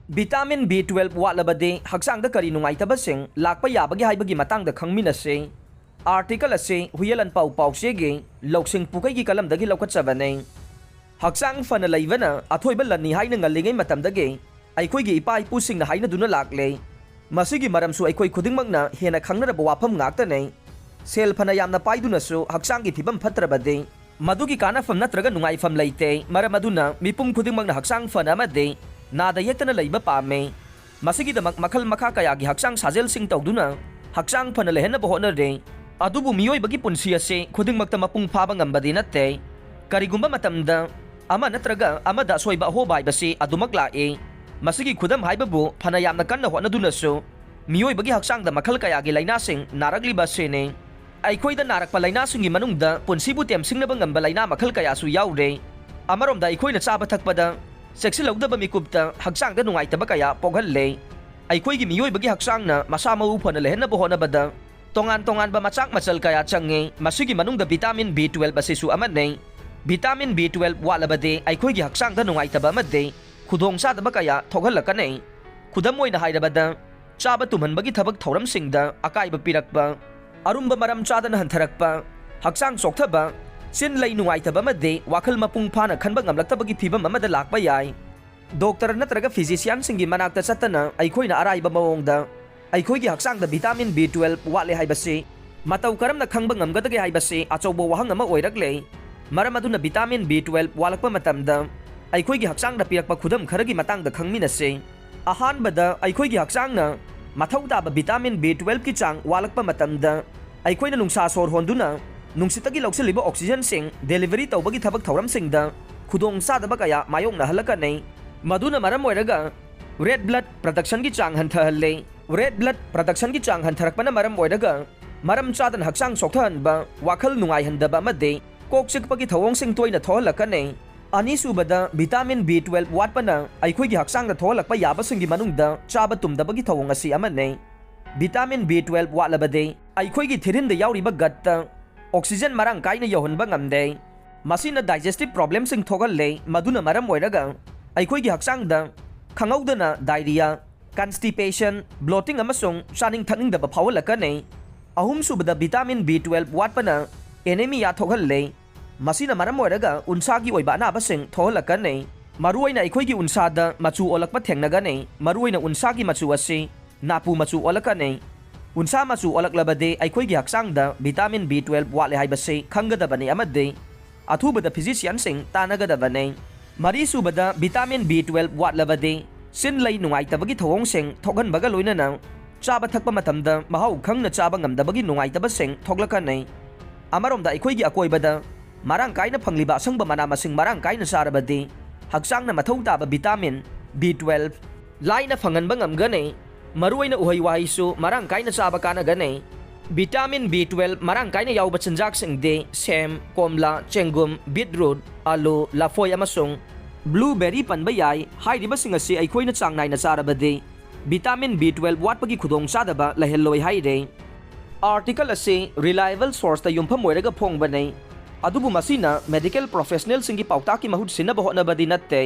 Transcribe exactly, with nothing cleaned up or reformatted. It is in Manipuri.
Vitamin B twelve ꯋꯥꯠꯂꯕꯗꯤ ꯍꯛꯆꯥꯡꯗ ꯀꯔꯤ ꯅꯨꯡꯉꯥꯏꯇꯕꯁꯤꯡ ꯂꯥꯛꯄ ꯌꯥꯕꯒꯦ ꯍꯥꯏꯕꯒꯤ ꯃꯇꯥꯡꯗ ꯈꯪꯃꯤꯟꯅꯁꯤ꯫ Article ꯑꯁꯤ ꯍꯨꯌꯦꯜ ꯑꯟꯄꯥꯎ ꯄꯥꯎꯆꯦꯒꯤ ꯂꯧꯁꯤꯡ ꯄꯨꯈꯩꯒꯤ ꯀꯂꯝꯗꯒꯤ ꯂꯧꯈꯠꯆꯕꯅꯤ꯫ ꯍꯛꯆꯥꯡ ꯐꯅ ꯂꯩꯕꯅ ꯑꯊꯣꯏꯕ ꯂꯟꯅꯤ ꯍꯥꯏꯅ ꯉꯜꯂꯤꯉꯩ ꯃꯇꯝꯗꯒꯤ ꯑꯩꯈꯣꯏꯒꯤ ꯏꯄꯥ ꯏꯄꯨꯁꯤꯡꯅ ꯍꯥꯏꯅꯗꯨꯅ ꯂꯥꯛꯂꯦ꯫ ꯃꯁꯤꯒꯤ ꯃꯔꯝꯁꯨ ꯑꯩꯈꯣꯏ ꯈꯨꯗꯤꯡꯃꯛꯅ ꯍꯦꯟꯅ ꯈꯪꯅꯔꯕ ꯋꯥꯐꯝ ꯉꯥꯛꯇꯅꯤ꯫ ꯁꯦꯜ ꯐꯅ ꯌꯥꯝꯅ ꯄꯥꯏꯗꯨꯅꯁꯨ ꯍꯛꯆꯥꯡꯒꯤ ꯐꯤꯕꯝ ꯐꯠꯇ꯭ꯔꯕꯗꯤ ꯃꯗꯨꯒꯤ ꯀꯥꯟꯅꯐꯝ ꯅꯠꯇ꯭ꯔꯒ ꯅꯨꯡꯉꯥꯏꯐꯝ ꯂꯩꯇꯦ꯫ ꯃꯔꯝ ꯑꯗꯨꯅ ꯃꯤꯄꯨꯝ ꯈꯨꯗꯤꯡꯃꯛꯅ ꯍꯛꯆꯥꯡ ꯐꯅ ꯑꯃꯗꯤ ꯅꯥꯗ ꯌꯦꯛꯇꯅ ꯂꯩꯕ ꯄꯥꯝꯃꯤ꯫ ꯃꯁꯤꯒꯤꯗꯃꯛ ꯃꯈꯜ ꯃꯈꯥ ꯀꯌꯥꯒꯤ ꯍꯛꯆꯥꯡ ꯁꯥꯖꯦꯜꯁꯤꯡ ꯇꯧꯗꯨꯅ ꯍꯛꯆꯥꯡ ꯐꯅ ꯂꯩꯍꯟꯅꯕ ꯍꯣꯠꯅꯔꯤ꯫ ꯑꯗꯨꯕꯨ ꯃꯤꯑꯣꯏꯕꯒꯤ ꯄꯨꯟꯁꯤ ꯑꯁꯤ ꯈꯨꯗꯤꯡꯃꯛꯇ ꯃꯄꯨꯡ ꯐꯥꯕ ꯉꯝꯕꯗꯤ ꯅꯠꯇꯦ꯫ ꯀꯔꯤꯒꯨꯝꯕ ꯃꯇꯝꯗ ꯑꯃ ꯅꯠꯇ꯭ꯔꯒ ꯑꯃꯗ ꯑꯁꯣꯏꯕ ꯑꯍꯣꯕ ꯍꯥꯏꯕꯁꯤ ꯑꯗꯨꯃꯛ ꯂꯥꯛꯏ꯫ ꯃꯁꯤꯒꯤ ꯈꯨꯗꯝ ꯍꯥꯏꯕꯕꯨ ꯐꯅ ꯌꯥꯝꯅ ꯀꯟꯅ ꯍꯣꯠꯅꯗꯨꯅꯁꯨ ꯃꯤꯑꯣꯏꯕꯒꯤ ꯍꯛꯆꯥꯡꯗ ꯃꯈꯜ ꯀꯌꯥꯒꯤ ꯂꯥꯏꯅꯥꯁꯤꯡ ꯅꯥꯔꯛꯂꯤꯕ ꯑꯁꯤꯅꯤ꯫ ꯑꯩꯈꯣꯏꯗ ꯅꯥꯔꯛꯄ ꯂꯥꯏꯅꯥꯁꯤꯡꯒꯤ ꯃꯅꯨꯡꯗ ꯄꯨꯟꯁꯤꯕꯨ ꯇꯦꯝꯁꯤꯡꯅꯕ ꯉꯝꯕ ꯂꯥꯏꯅꯥ ꯃꯈꯜ ꯀꯌꯥꯁꯨ ꯌꯥꯎꯔꯦ꯫ ꯑꯃꯔꯣꯝꯗ ꯑꯩꯈꯣꯏꯅ ꯆꯥꯕ ꯊꯛꯄꯗ ꯆꯦꯛꯁꯤꯜꯍꯧꯗꯕ ꯃꯤꯀꯨꯞꯇ ꯍꯛꯆꯥꯡꯗ ꯅꯨꯡꯉꯥꯏꯇꯕ ꯀꯌꯥ ꯄꯣꯛꯍꯜꯂꯦ꯫ ꯑꯩꯈꯣꯏꯒꯤ ꯃꯤꯑꯣꯏꯕꯒꯤ ꯍꯛꯆꯥꯡꯅ ꯃꯁꯥ ꯃꯎ ꯐꯅ ꯂꯩꯍꯟꯅꯕ ꯍꯣꯠꯅꯕꯗ ꯇꯣꯉꯥꯟ ꯇꯣꯉꯥꯟꯕ ꯃꯆꯥꯛ ꯃꯆꯜ ꯀꯌꯥ ꯆꯪꯉꯤ꯫ ꯃꯁꯤꯒꯤ ꯃꯅꯨꯡꯗ vitamin B twelve ꯑꯁꯤꯁꯨ ꯑꯃꯅꯤ꯫ Vitamin B twelve ꯋꯥꯠꯂꯕꯗꯤ ꯑꯩꯈꯣꯏꯒꯤ ꯍꯛꯆꯥꯡꯗ ꯅꯨꯡꯉꯥꯏꯇꯕ ꯑꯃꯗꯤ ꯈꯨꯗꯣꯡꯆꯥꯗꯕ ꯀꯌꯥ ꯊꯣꯛꯍꯜꯂꯛꯀꯅꯤ꯫ ꯈꯨꯗꯝ ꯑꯣꯏꯅ ꯍꯥꯏꯔꯕꯗ, ꯆꯥꯕ ꯇꯨꯝꯍꯟꯕꯒꯤ ꯊꯕꯛ ꯊꯧꯔꯝꯁꯤꯡꯗ ꯑꯀꯥꯏꯕ ꯄꯤꯔꯛꯄ, ꯑꯔꯨꯝꯕ ꯃꯔꯝ ꯆꯥꯗꯅ ꯍꯟꯊꯔꯛꯄ, ꯍꯛꯆꯥꯡ ꯆꯣꯛꯊꯕ, ꯆꯤꯟ ꯂꯩ ꯅꯨꯡꯉꯥꯏꯇꯕ ꯑꯃꯗꯤ ꯋꯥꯈꯜ ꯃꯄꯨꯡ ꯐꯥꯅ ꯈꯟꯕ ꯉꯝꯂꯛꯇꯕꯒꯤ ꯐꯤꯚꯝ ꯑꯃꯗ ꯂꯥꯛꯄ ꯌꯥꯏ꯫ ꯗꯣꯛꯇꯔ ꯅꯠꯇ꯭ꯔꯒ ꯐꯤꯖꯤꯁꯤꯌꯥꯟꯁꯤꯡꯒꯤ ꯃꯅꯥꯛꯇ ꯆꯠꯇꯅ ꯑꯩꯈꯣꯏꯅ ꯑꯔꯥꯏꯕ ꯃꯑꯣꯡꯗ ꯑꯩꯈꯣꯏꯒꯤ ꯍꯛꯆꯥꯡꯗ vitamin B twelve ꯋꯥꯠꯂꯦ ꯍꯥꯏꯕꯁꯤ ꯃꯇꯧ ꯀꯔꯝꯅ ꯈꯪꯕ ꯉꯝꯒꯗꯒꯦ ꯍꯥꯏꯕꯁꯤ ꯑꯆꯧꯕ ꯋꯥꯍꯪ ꯑꯃ ꯑꯣꯏꯔꯛꯂꯦ꯫ ꯃꯔꯝ ꯑꯗꯨꯅ vitamin B twelve ꯋꯥꯠꯂꯛꯄ ꯃꯇꯝꯗ ꯑꯩꯈꯣꯏꯒꯤ ꯍꯛꯆꯥꯡꯗ ꯄꯤꯔꯛꯄ ꯈꯨꯗꯝ ꯈꯔꯒꯤ ꯃꯇꯥꯡꯗ ꯈꯪꯃꯤꯟꯅꯁꯤ꯫ ꯑꯍꯥꯟꯕꯗ, ꯑꯩꯈꯣꯏꯒꯤ ꯍꯛꯆꯥꯡꯅ ꯃꯊꯧ ꯇꯥꯕ vitamin B twelve ꯀꯤ ꯆꯥꯡ ꯋꯥꯠꯂꯛꯄ ꯃꯇꯝꯗ, ꯑꯩꯈꯣꯏꯅ ꯅꯨꯡꯁꯥ ꯁꯣꯔ ꯍꯣꯟꯗꯨꯅ ꯅꯨꯡꯁꯤꯠꯇꯒꯤ ꯂꯧꯁꯤꯜꯂꯤꯕ oxygen ꯁꯤꯡ delivery ꯇꯧꯕꯒꯤ ꯊꯕꯛ ꯊꯧꯔꯝꯁꯤꯡꯗ ꯈꯨꯗꯣꯡꯆꯥꯗꯕ ꯀꯌꯥ ꯃꯥꯌꯣꯛꯅꯍꯜꯂꯛꯀꯅꯤ꯫ ꯃꯗꯨꯅ ꯃꯔꯝ ꯑꯣꯏꯔꯒ red blood production ꯒꯤ ꯆꯥꯡ ꯍꯟꯊꯍꯜꯂꯤ꯫ Red blood production ꯒꯤ ꯆꯥꯡ ꯍꯟꯊꯔꯛꯄꯅ ꯃꯔꯝ ꯑꯣꯏꯔꯒ ꯃꯔꯝ ꯆꯥꯗꯅ ꯍꯛꯆꯥꯡ ꯁꯣꯛꯊꯍꯟꯕ, ꯋꯥꯈꯜ ꯅꯨꯡꯉꯥꯏꯍꯟꯗꯕ ꯑꯃꯗꯤ ꯀꯣꯛ ꯆꯤꯛꯄꯒꯤ ꯊꯧꯑꯣꯡꯁꯤꯡ ꯇꯣꯏꯅ ꯊꯣꯛꯍꯜꯂꯛꯀꯅꯤ꯫ ꯑꯅꯤꯁꯨꯕꯗ, vitamin B twelve ꯋꯥꯠꯄꯅ ꯑꯩꯈꯣꯏꯒꯤ ꯍꯛꯆꯥꯡꯗ ꯊꯣꯛꯍꯜꯂꯛꯄ ꯌꯥꯕꯁꯤꯡꯒꯤ ꯃꯅꯨꯡꯗ ꯆꯥꯕ ꯇꯨꯝꯗꯕꯒꯤ ꯊꯧꯑꯣꯡ ꯑꯁꯤ ꯑꯃꯅꯤ꯫ Vitamin B twelve ꯋꯥꯠꯂꯕꯗꯤ ꯑꯩꯈꯣꯏꯒꯤ ꯊꯤꯔꯤꯟꯗ ꯌꯥꯎꯔꯤꯕ gut ꯇ oxygen ꯃꯔꯥꯡ ꯀꯥꯏꯅ ꯌꯧꯍꯟꯕ ꯉꯝꯗꯦ꯫ ꯃꯁꯤꯅ digestive problem ꯁꯤꯡ ꯊꯣꯛꯍꯜꯂꯦ, ꯃꯗꯨꯅ ꯃꯔꯝ ꯑꯣꯏꯔꯒ ꯑꯩꯈꯣꯏꯒꯤ ꯍꯛꯆꯥꯡꯗ ꯈꯪꯍꯧꯗꯅ diarrhea, constipation, bloating ꯑꯃꯁꯨꯡ ꯆꯥꯅꯤꯡ ꯊꯛꯅꯤꯡꯗꯕ ꯐꯥꯎꯍꯜꯂꯛꯀꯅꯤ꯫ ꯑꯍꯨꯝꯁꯨꯕꯗ, vitamin B twelve ꯋꯥꯠꯄꯅ anemia ꯊꯣꯛꯍꯜꯂꯦ꯫ ꯃꯁꯤꯅ ꯃꯔꯝ ꯑꯣꯏꯔꯒ ꯎꯟꯁꯥꯒꯤ ꯑꯣꯏꯕ ꯑꯅꯥꯕꯁꯤꯡ ꯊꯣꯛꯍꯜꯂꯛꯀꯅꯤ꯫ ꯃꯔꯨꯑꯣꯏꯅ ꯑꯩꯈꯣꯏꯒꯤ ꯎꯟꯁꯥꯗ ꯃꯆꯨ ꯑꯣꯜꯂꯛꯄ ꯊꯦꯡꯅꯒꯅꯤ꯫ ꯃꯔꯨꯑꯣꯏꯅ ꯎꯟꯁꯥꯒꯤ ꯃꯆꯨ ꯑꯁꯤ ꯅꯥꯄꯨ ꯃꯆꯨ ꯑꯣꯜꯂꯛꯀꯅꯤ꯫ ꯎꯟꯁꯥ ꯃꯆꯨ ꯑꯣꯜꯂꯛꯂꯕꯗꯤ ꯑꯩꯈꯣꯏꯒꯤ ꯍꯛꯆꯥꯡꯗ vitamin B twelve ꯋꯥꯠꯂꯦ ꯍꯥꯏꯕꯁꯤ ꯈꯪꯒꯗꯕꯅꯤ ꯑꯃꯗꯤ ꯑꯊꯨꯕꯗ physicianꯁꯤꯡ ꯇꯥꯟꯅꯒꯗꯕꯅꯤ꯫ ꯃꯔꯤꯁꯨꯕꯗ, vitamin B twelve ꯋꯥꯠꯂꯕꯗꯤ ꯆꯤꯟ ꯂꯩ ꯅꯨꯡꯉꯥꯏꯇꯕꯒꯤ ꯊꯧꯑꯣꯡꯁꯤꯡ ꯊꯣꯛꯍꯟꯕꯒ ꯂꯣꯏꯅꯅ ꯆꯥꯕ ꯊꯛꯄ ꯃꯇꯝꯗ ꯃꯍꯥꯎ ꯈꯪꯅ ꯆꯥꯕ ꯉꯝꯗꯕꯒꯤ ꯅꯨꯡꯉꯥꯏꯇꯕꯁꯤꯡ ꯊꯣꯛꯂꯛꯀꯅꯤ꯫ ꯑꯃꯔꯣꯝꯗ ꯑꯩꯈꯣꯏꯒꯤ ꯑꯀꯣꯏꯕꯗ ꯃꯔꯥꯡ ꯀꯥꯏꯅ ꯐꯪꯂꯤꯕ ꯑꯁꯪꯕ ꯃꯅꯥ ꯃꯁꯤꯡ ꯃꯔꯥꯡ ꯀꯥꯏꯅ ꯆꯥꯔꯕꯗꯤ ꯍꯛꯆꯥꯡꯅ ꯃꯊꯧ ꯇꯥꯕ vitamin B twelve ꯂꯥꯏꯅ ꯐꯪꯍꯟꯕ ꯉꯝꯒꯅꯤ꯫ ꯃꯔꯨꯑꯣꯏꯅ ꯎꯍꯩ ꯋꯥꯍꯩꯁꯨ ꯃꯔꯥꯡ ꯀꯥꯏꯅ ꯆꯥꯕ ꯀꯥꯟꯅꯒꯅꯤ꯫ Vitamin B twelve ꯃꯔꯥꯡ ꯀꯥꯏꯅ ꯌꯥꯎꯕ ꯆꯤꯟꯖꯥꯛꯁꯤꯡꯗꯤ ꯁꯦꯝ, ꯀꯣꯝꯂꯥ, ꯆꯦꯡꯒꯨꯝ, beetroot, ꯑꯥꯂꯨ, ꯂꯐꯣꯏ ꯑꯃꯁꯨꯡ blueberry ꯄꯟꯕ ꯌꯥꯏ꯫ ꯍꯥꯏꯔꯤꯕꯁꯤꯡ ꯑꯁꯤ ꯑꯩꯈꯣꯏꯅ ꯆꯥꯡ ꯅꯥꯏꯅ ꯆꯥꯔꯕꯗꯤ vitamin B twelve ꯋꯥꯠꯄꯒꯤ ꯈꯨꯗꯣꯡꯆꯥꯗꯕ ꯂꯩꯍꯜꯂꯣꯏ ꯍꯥꯏꯔꯦ꯫ Article ꯑꯁꯤ reliable sourceꯇ ꯌꯨꯝꯐꯝ ꯑꯣꯏꯔꯒ ꯐꯣꯡꯕꯅꯤ, ꯑꯗꯨꯕꯨ ꯃꯁꯤꯅ medical professionalꯁꯤꯡꯒꯤ ꯄꯥꯎꯇꯥꯛꯀꯤ ꯃꯍꯨꯠ ꯁꯤꯟꯅꯕ ꯍꯣꯠꯅꯕꯗꯤ ꯅꯠꯇꯦ꯫